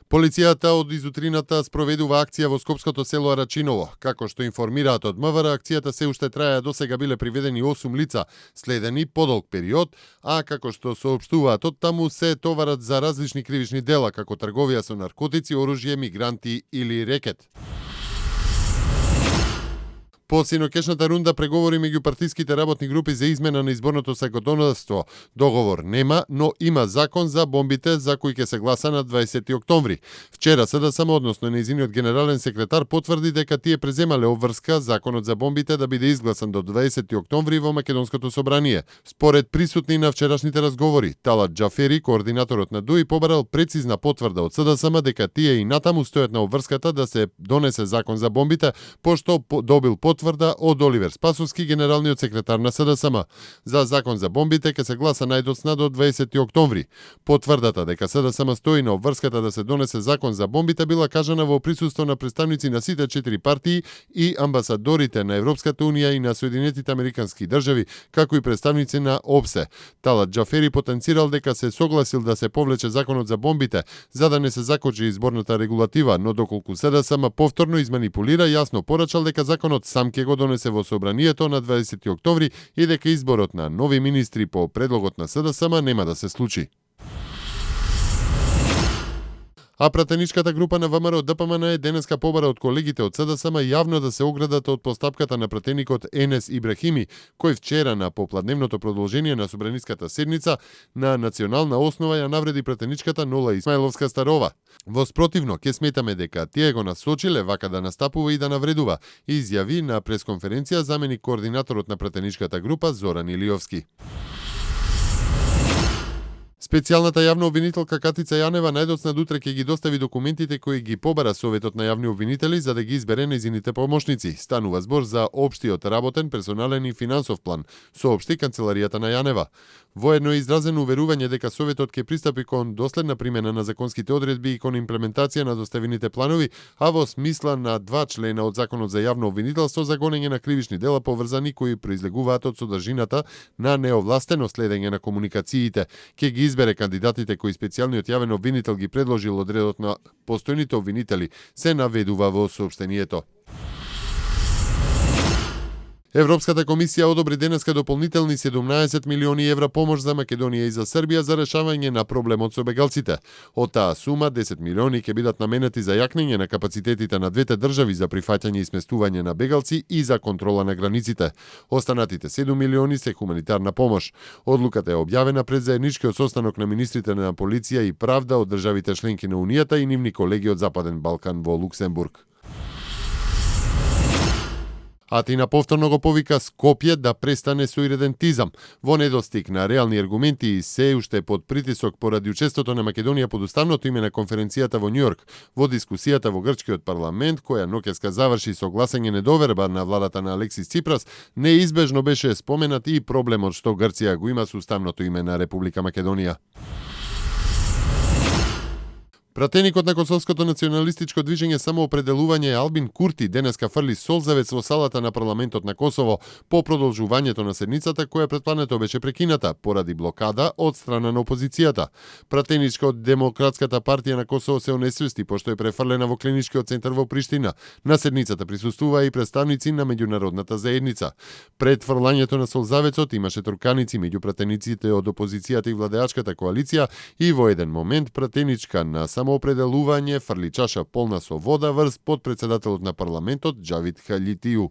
Полицијата од изутрината спроведува акција во скопското село Арачиново. Како што информираат од МВР, акцијата се уште трае, досега биле приведени 8 лица, следени подолг период, а како што соопштуваат од таму се товарат за различни кривични дела, како трговија со наркотици, оружје, мигранти или рекет. По синокешната рунда преговори меѓу партиските работни групи за измена на изборното законодавство. Договор нема, но има закон за бомбите за кои ќе се гласа на 20 октомври. Вчера СДСМ, односно нејзиниот генерален секретар, потврди дека тие преземале обврска законот за бомбите да биде изгласан до 20 октомври во Македонското собрание. Според присутни на вчерашните разговори, Талат Џафери, координаторот на ДУИ, побарал прецизна потврда од СДСМ дека тие и натаму стојат на обврската да се донесе закон за бомбите, пошто добил потврда од Оливер Спасовски, генералниот секретар на СДСМ. За закон за бомбите ќе се гласа најдоцна до 20 октомври. Потврдата дека СДСМ стои на обврската да се донесе закон за бомбите била кажана во присуство на представници на сите 4 партии и амбасадорите на Европската унија и на Соединетите Американски држави, како и представници на ОПСЕ. Талат Џафери потенцирал дека се согласил да се повлече законот за бомбите, за да не се закочи изборната регулатива, но доколку СДСМ повторно изманипулира, јасно порачал дека законот сам ќе го донесе во собранието на 20 октомври и дека изборот на нови министри по предлогот на СДСМ нема да се случи. А пратеничката група на ВМРО ДПМН е денеска побара од колегите од СДСМ јавно да се оградат од постапката на пратеникот Енес Ибрахими, кој вчера на попладневното продолжение на собраниската седница на национална основа ја навреди пратеничката Нола Исмаиловска Старова. Во спротивно, ќе сметаме дека тие го насочиле вака да настапува и да навредува, изјави на пресконференција заменик координаторот на пратеничката група Зоран Илиовски. Специјалната јавна обвинителка Катица Јанева најдоцна утре ќе ги достави документите кои ги побара Советот на јавни обвинители за да ги избере нејзините помошници. Станува збор за општиот работен, персонален и финансов план, соопшти канцеларијата на Јанева. Воедно е изразено уверување дека Советот ќе пристапи кон доследна примена на законските одредби и кон имплементација на доставените планови, а во смисла на 2 члена од Законот за јавно обвинителство за гонење на кривични дела поврзани кои произлегуваат од содржината на неовластено следење на комуникациите. Ќе ги избере кандидатите кои специјалниот јавен обвинител ги предложил од редот на постојните обвинители, се наведува во соопштението. Европската комисија одобри денеска дополнителни 17 милиони евра помош за Македонија и за Србија за решавање на проблемот со бегалците. Од таа сума 10 милиони ќе бидат наменети за јакнење на капацитетите на двете држави за прифаќање и сместување на бегалци и за контрола на границите. Останатите 7 милиони се хуманитарна помош. Одлуката е објавена пред заедничкиот состанок на министрите на полиција и правда од државите членки на Унијата и нивни колеги од Западен Балкан во Луксембург. Атина повторно го повика Скопје да престане со иредентизам. Во недостиг на реални аргументи и се уште под притисок поради учеството на Македонија под уставното име на конференцијата во Њујорк, во дискусијата во грчкиот парламент, која ноќеска заврши со гласање недоверба на владата на Алексис Ципрас, неизбежно беше споменат и проблемот што Грција го има со уставното име на Република Македонија. Пратеникот на Косовското националистичко движење Самоопределување Албин Курти денеска фрли солзавец во салата на парламентот на Косово по продолжувањето на седницата која претплането беше прекината поради блокада од страна на опозицијата. Пратеничка од Демократската партија на Косово се онесвести пошто е префрлена во клиничкиот центар во Приштина. На седницата присуствуваа и представници на меѓународната заедница. Пред фрлањето на солзавецот имаше трканици меѓу пратениците од опозицијата и владеачката коалиција и во еден момент пратеничка на Самоопределување фрли чаша полна со вода врз подпредседателот на парламентот Џавид Халитију.